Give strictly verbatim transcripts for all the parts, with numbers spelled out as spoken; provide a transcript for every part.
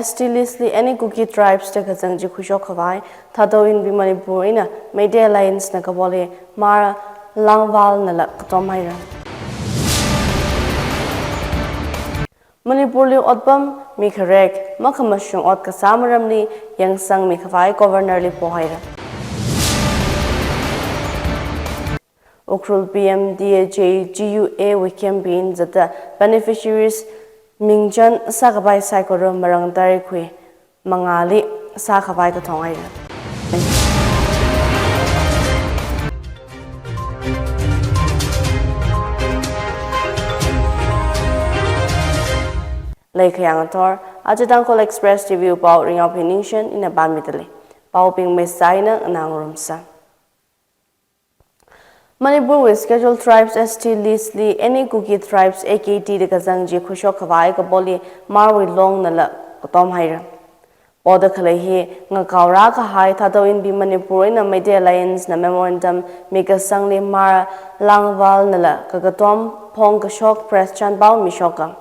S T list li any Kuki tribes da kazang chi khuishok khavai, Thadou Inpi Manipur eina Meitei Alliance na kapoli Hmar Langval nala katom haira. Manipur li otpam mikharek makhamashung ot kasā maramli yangsangmi khavai Governor li pohaira. Ukhrul P M D A J G U A wui campaign zatda beneficiaries mingchan sākapai saikora marāng tarik khui mangāli sākhavai kathong haira. Leikhayang athor, aja Tangkhul Express T V wui pao Ringyao Phiningshen ina pāmida lei. Paobing mei saina nganārumsa. Manipur wui Scheduled Tribes S T list li any Kuki tribes A K T da kazang chi khuishok khavai kapoli Hmar wui Long nala katom haira. Poda khalei hi ngakaorā kahai Thadou Inpi Manipur eina Meitei Alliance na memorandum mikasangli Hmar Langval nala kakatom phongkashok press chānpao mishoka.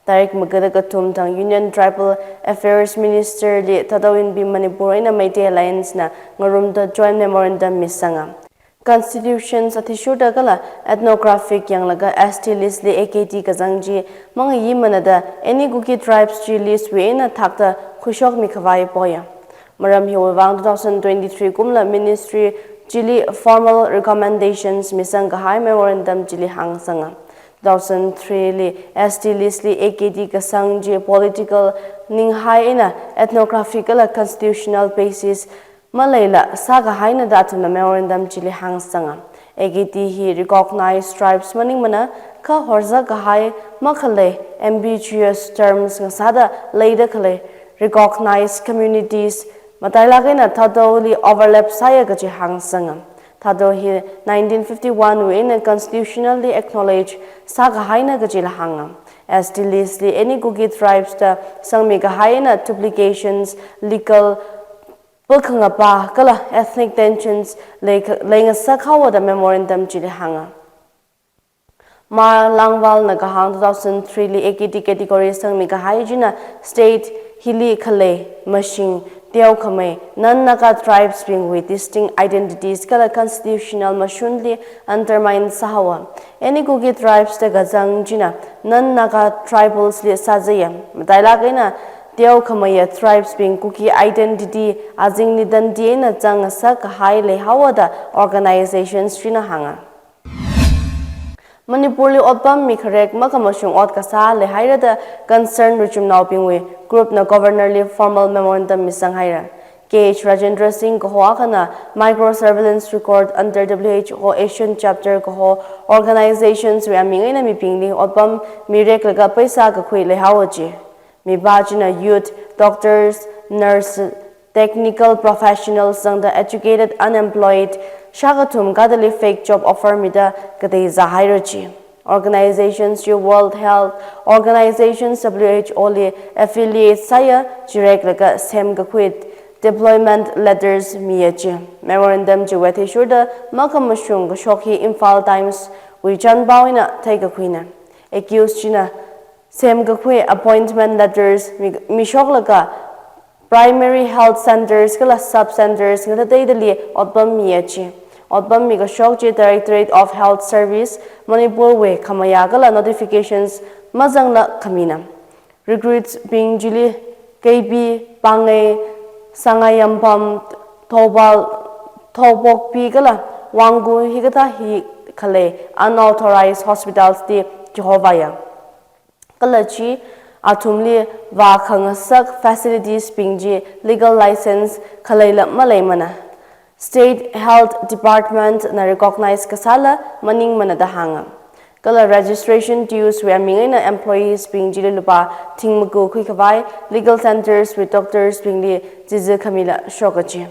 Tarik magada kathum thang Union Tribal Affairs Minister li Thadou Inpi Manipur eina Meitei Alliance na ngarumda joint memorandum misanga. Constitutions athishurda kala ethnographic yanglaga S T list li A K T kazang chi mangayimana da any Kuki tribes chi list wui eina thakta khuishokmi khavai poya. Maram hiwui vang two thousand twenty-three kumla ministry chili formal recommendations misang kahai memorandum chili hāngsanga. Two thousand three li S T list li A K T kasang chi political ninghai eina ethnographic kala constitutional basis maleila sākahaina da athumna memorandum chili hāngsanga. A K T hi recognized tribes maningmana, kha horzak kahai makhalei ambiguous terms ngasāda leida khalei recognized communities matailak eina Thadou li overlap sāya kaji hāngsanga. Thadou hi nineteen fifty-one wui eina constitutionally acknowledge sākahaina kajila hānga. S T list li any Kuki tribes da sangmi kahai eina duplications, legal pakhangapa kala ethnic tensions lei, leingasak haowa da memorandum chili hānga. Hmar Langval na kahāng two thousand three li A K T category sangmi kahai china state hili khalei mashing teokhamei non-Naga tribes bingwui distinct identities kala constitutional mashunli undermine sāhaowa. Any Kuki tribes da kazang china non-Naga tribals li sāzaya. Matailak eina teokhameiya tribes bing Kuki identity azingli tandi eina zangngasak kahai leihaowa da organizations china hānga. Manipur li otpam mikharek makhamashung ot kasā leihaira da concern richumnaobingwui group na Governor li formal memorandum misang haira. K H Rajendra Singh kaho akhana micro surveillance record under W H O Asian chapter kaho organizations wui aming eina mibingli otpam mireklaga paisa kakhui leihaowa ji. Mipā china youth, doctors, nurse, technical professionals zangda educated, unemployed, shākathum kadali fake job offer mida katei zāhaira ji. Organizations chi World Health Organizations W H O li affiliate sāya, chireklaga semkakhui deployment letters miya ji. Memorandum chiwui athishurda makhamashung kashok hi Imphal Times wui chānpao eina theikakhuina. Accused china semkakhui appointment letters mi, mishoklaga primary health centers kala sub centers ngatateidali otpam miya ji. Otpam mikashok chi Directorate of Health Service Manipur wui khamayā kala notifications mazanglak khamina. Recruits bing chili K P, Pangei, Sangayampham, Thoubal, Thouphokpi kala Wangkhu hikathā hi khalei unauthorized hospitals li chihovaya. Kala chi athumli vākhangasak facilities bing chi legal license khaleila maleimana. State Health Department na recognize kasāla maningmana da hānga. Kala registration dues wui aming eina employees bing chili lupā thingmaku khuikhavai legal centers wui doctors bingli chizi khamila shoka ji.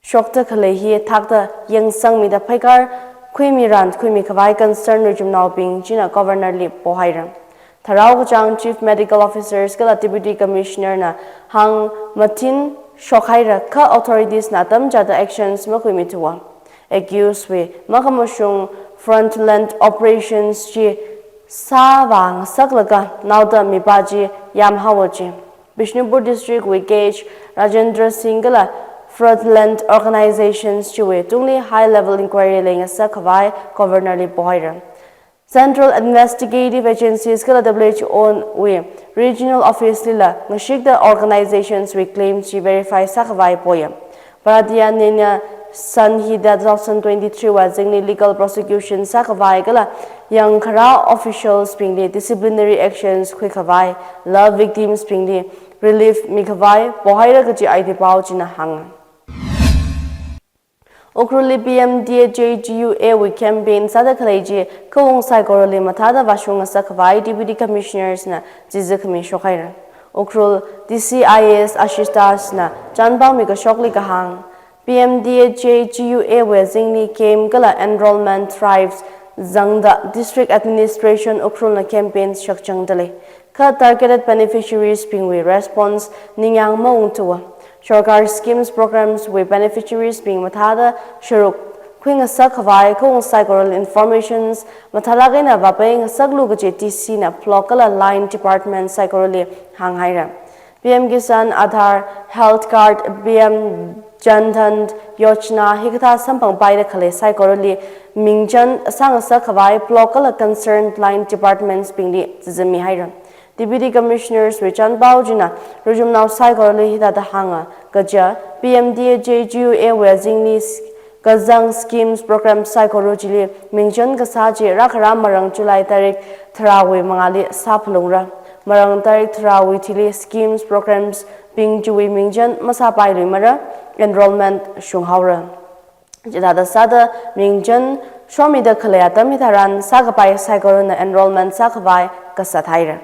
Shokta khalei hi thakta yangsangmida phaikar khuimiran khuimikhavai concern richumnaobing china Governor li pohaira. Tharao kachāng Chief Medical Officers kala Deputy Commissioner na hāngmathin shokhaira kha authorities na atam chāda actions makhuimithuwa. Accused wui makhamashung frontline operations chi sāvāngasaklaga naoda mipā chi yamhaowa ji. Bishnupur District wui K H Rajendra Singh kala Fraudulent Organizations chiwui tungli high level inquiry leingasak khavai Governor li pohaira. Central Investigative Agencies kala W H O wui Regional Office lila ngashikta organizations wui claim chi verify sākhavai poya. Bharatiya Nyaya Sanhita two thousand twenty-three wui azingli legal prosecution sākhavai kala yangkhara officials bingli disciplinary actions khuikhavai, la victims bingli relief mikhavai pohaira kaji aiti pao china hānga. Ukhrulli P M D A J G U A wui campaign sāda khalei chi khaung saikorali mathāda vāshung ngasak khavai Deputy Commissioners na chizi khami shokhaira. Ukhrul D C I A S Ashish Das na chānpao mikashokli kahāng, P M D A J G U A wui azingli camp kala enrollment drives zangda District Administration Ukhrul na campaign shakchangda lei. Kha targeted beneficiaries bingwui response ningyāng maungthuwa. Sorkar schemes programs wui beneficiaries bing mathāda sharuk khuingasak khavai khaung saikorali informations mathālāk eina vāpei ngasaklu kaji D C na block kala line department saikorali hānghaira. P M Kisan, Aadhaar, Health Card, P M Jan Dhan Yojana hikathā samphangpaida khalei saikorali mingchan sāngasak khavai block kala concerned line departments bingli chizi mihaira. Deputy Commissioners wui chānpao china ruchumnao saikorali hithāda hānga, kaja P M D A J G U A wui azingli s-, kazang schemes program saikora chili mingchan kasā chi rākhara marāng July tarik tharāwui mangāli sāphalungra. Marāng tarik tharāwui thili schemes programs bing chiwui mingchan masāpailuimara, enrollment shunghaora. Chithāda sāda mingchan shomida khalei atam hitharan sākapai saikorana enrollment sākhavai kasā thaira.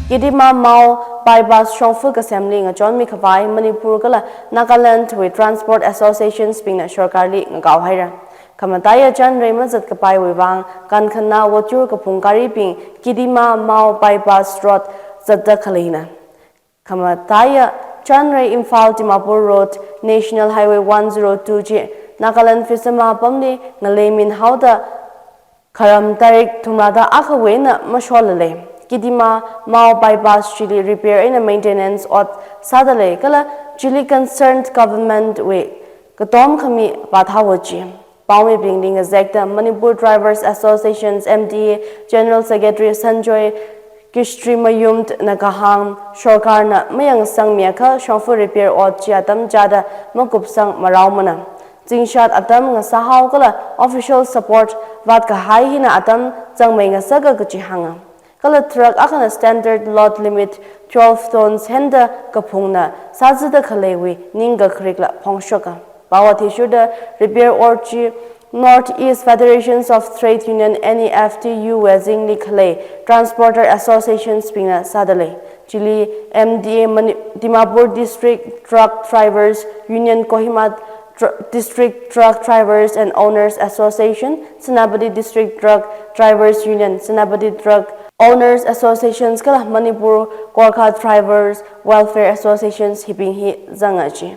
Kidima Mao Bypass shongfa kasemli ngachonmi khavai Manipur kala Nagaland wui Transport Associations bingna sorkarli ngakaohaira. Khamataiya chānrei mazatkapaiwui vang kankhana vāchur kaphung gari bing Kidima Mao Bypass Road zatda khaleina. Khamataiya chānrei Imphal Dimapur Road, National Highway one zero two chi Nagaland Phasama apamli ngalei minhaoda kharam tarik thumrada akhawui eina mashola lei. Kidima Mao Bypass chili repair eina maintenance ot sāda lei kala chili concerned government wui katom khami vāthaowa chi. Paomibingli ngazekta Manipur Drivers Associations M D A General Secretary Sanjoy Kishtrimayum na kahāng, sorkarna mayangsangmiakha shongfa repair ot chi atam chāda makupsang marao mana. Zingshat atam ngasāhao kala official support vātkahai hina atam zangmei ngasaka kaji hānga. Kala truck akhana standard load limit twelve tons henda kaphungna sāzida khaleiwui ningkakharikla phongshoka. Pao athishurda repair ot chi North East Federations of Trade Union, N E F T U wui azingli khalei Transporter Associations bingna sāda lei. Chili M D A Mani-, Dimapur District Truck Drivers Union, Kohima Tr-, District Truck Drivers and Owners Association, Senapati District Truck Drivers Union, Senapati Truck Owners Associations kala Manipur Gorkha Drivers Welfare Associations hibing hi zanga chi.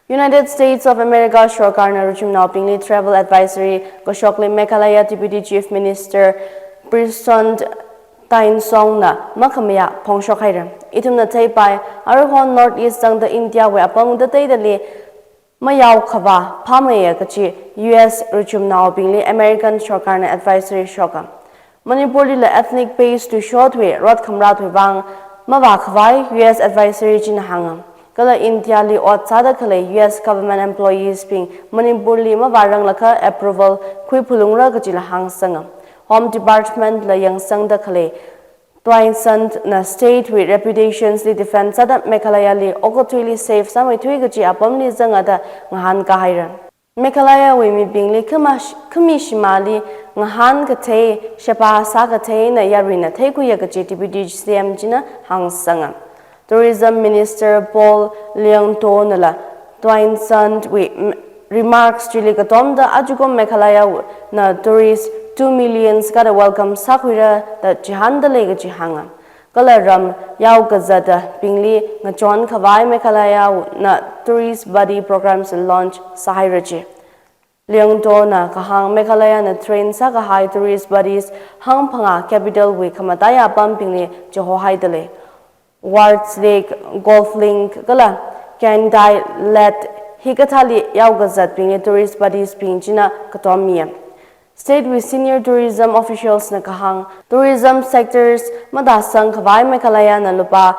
United States of America sorkarna ruchumnaobingli travel advisory kashokli Meghalaya Deputy Chief Minister Prashant Tynsong na makhamayā phongshok haira. Ithumna theipai, aruihon North East zangda India wui apam tateidali mayao khavā phāmeiya kachi U S ruchumnaobingli American sorkarna advisory shoka. Manipurlila ethnic base tuishotwui rot khamratwui vang mavā khavai U S advisory china hānga. Kala India li ot sāda khalei U S government employees bing Manipurli mavāranglakha approval khuiphalungra kachila hāngsanga. Home Department la yangsangda khalei Tynsong na state wui reputations li defend sāda Meghalaya li okathuili safe sāmeithui kachi apamli zanga da ngahānkā haira. Meghalaya wui mibingli khamash-, khami shimāli ngahān kathei, sheba sā katheina yaruina theikhuiya kachi Deputy C M china hāngsanga. Tourism Minister Paul Liangto nala Tynsong wui m-, remarks chili katomda achukum Meghalaya wu-, na tourist two millions kada welcome sākhuira da chihānda lei kachi hānga. Kala ram yao kazata bingli ngachon khavai Meghalaya wu-, na tourist buddy programs launch sāhaira chi. Liangto na kahāng Meghalaya na train sākahai tourist buddies hangphangā capital wui khamataiya apambingli chihohaida lei. Ward's Lake, Golf Link, kala Kyaingtai Lake hikathāli yaokazatbingli tourist buddies bing china katommiya. State wui senior tourism officials na kahāng, tourism sectors matāsang khavai Meghalaya na lupā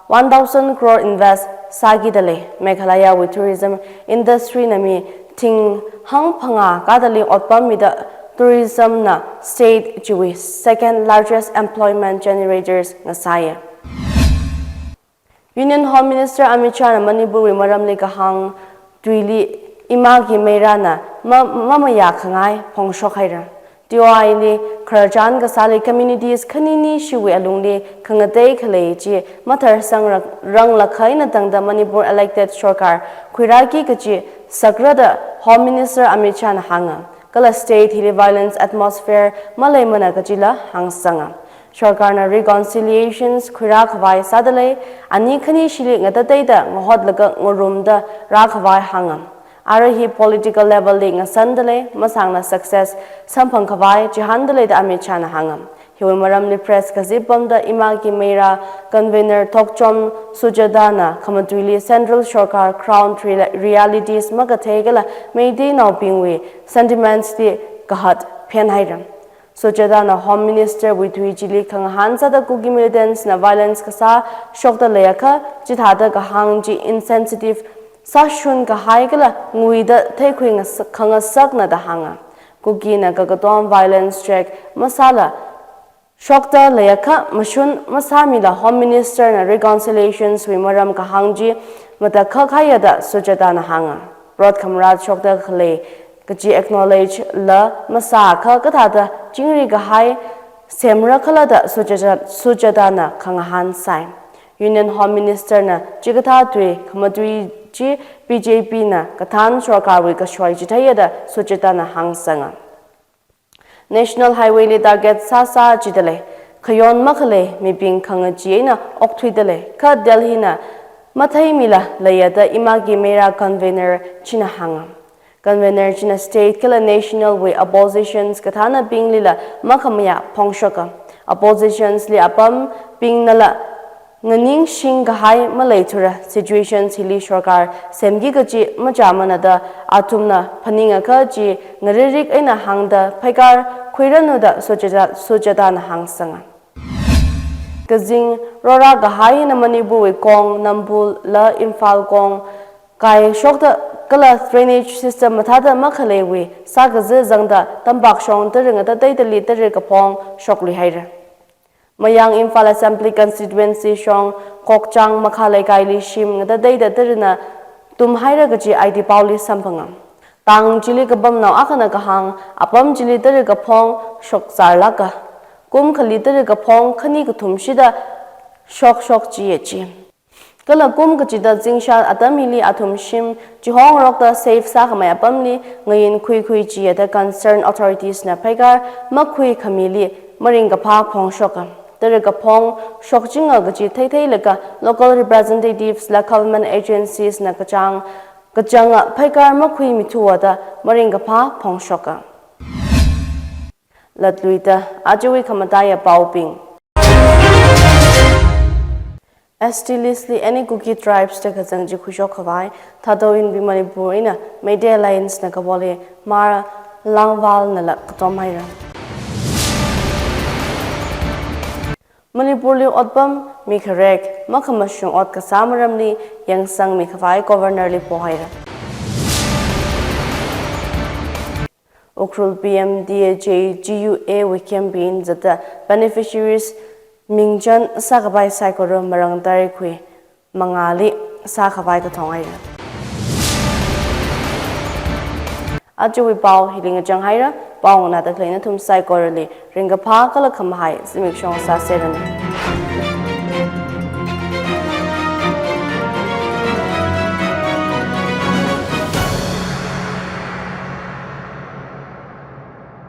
one thousand crore invest sākida lei. Meghalaya wui tourism industry na mi thing hangphangā kadali otpam mida tourism na state chiwui second largest employment generators ngasāya. Union Home Minister Amit Shah na Manipur wui maramli kahāng tuili Ima Ki Meira na ma-, mamayā khangai phongshok haira. T O I li khararchan kasāli communities khanini shiwui alungli khangatei khalei chi mathār sangra-, ranglakha eina tangda Manipur elected sorkar khuirāki kachi sakra da Home Minister Amit Shah na hānga. Kala state hili violence atmosphere maleimana kachila hāngsanga. Sorkarna reconciliations khuirā khavai sāda lei, ani khani shili ngatateida ngahotlaga ngarumda rā khavai hānga. Ara hi political level li ngasanda lei, masāngna success samphang khavai chihānda lei da Amit Shah na hānga. Hiwui maramli press kazip pamda Ima Ki Meira convener Thokchom Sujata na khamatuili central sorkar crown rela-, realities makathei kala Meiteinaobingwui sentiments li kahat phen haira. Sujata na Home Minister wui tui chili khangahān sāda Kuki militants na violence kasā shokda leiakha, chithāda kahāng chi insensitive sāshun kahai kala nguida theikhui ngas-, khangasakna da hānga. Kuki na kakatom violence check masāla shokda leiakha mashun masāmila Home Minister na reconciliations wui maram kahāng chi matakhak haiya da Sujata na hānga. Prot khamrat shokda khalei kachi acknowledge la masāakha kathāda chingri kahai semra khala da Sujata, Sujata na khangahān sai. Union Home Minister na chikathā tui khamatui chi B J P na kathān sorkarwui kashoi chitheiya da Sujata na hāngsanga. National Highway li target sāsā chida lei, khayon makhalei mibing khangachee eina okthuida lei, kha Delhi na matheimila leiya da Ima Ki Meira convener china hānga. Convener china state kala national wui oppositions kathānabinglila makhamayā phongshoka. Oppositions li apambingnala nganingshing kahai maleithura, situations hili sorkar semki kachi machāmana da athumna phaningakha chi ngaririk eina hāngda phaikar khuiranu da Sujata, Sujata na hāngsanga. Kazing rora kahai hina Manipur wui kong Nambul la Imphal kong kai shokda kala drainage system mathāda makhaleiwui sākaza zangda tampak shong tara ngatateidali tara kaphong shoklui haira. Mayang Imphal Assembly Constituency shong Kokchang Makha Leikaili shim ngatateida tarana tumhaira kachi I T paoli samphanga. Tang chili kapamnao akhana kahāng, apam chili tara kaphong shokzarlāka. Kum khali tara kaphong khani kathum shida shokshok chiya chi. Kala kum kachida zingshat atam hili athum shim chihongarokda safe sākhamei apamli ngayin khuikhui chiya da concerned authorities na phaikar makhui khamili maringkaphā phongshoka. Tara kaphong shokchinga kachi theitheilaga local representatives la government agencies na kachāng, kachānga phaikar makhuimithuwa da maringkaphā phongshoka. Latluida ajawui khamataiya paobing. S T list li any Kuki tribes da kazang chi khuishok khavai Thadou Inpi Manipur eina Meitei Alliance na kapoli Mar Langval nala katom haira. Manipur li otpam mi kharek makhamashung ot kasā maramli yangsangmi khavai Governor li pohaira. Ukhrul P M D A J G U A wui campaign zatda beneficiaries mingchan sākhavai saikora marāng tarik khui mangāli sākhavai kathong haira. Ajawui pao hili ngachang haira, pao nganāda khalei nathum saikorali ringkaphā kala khamahai zimiksho sāseranu.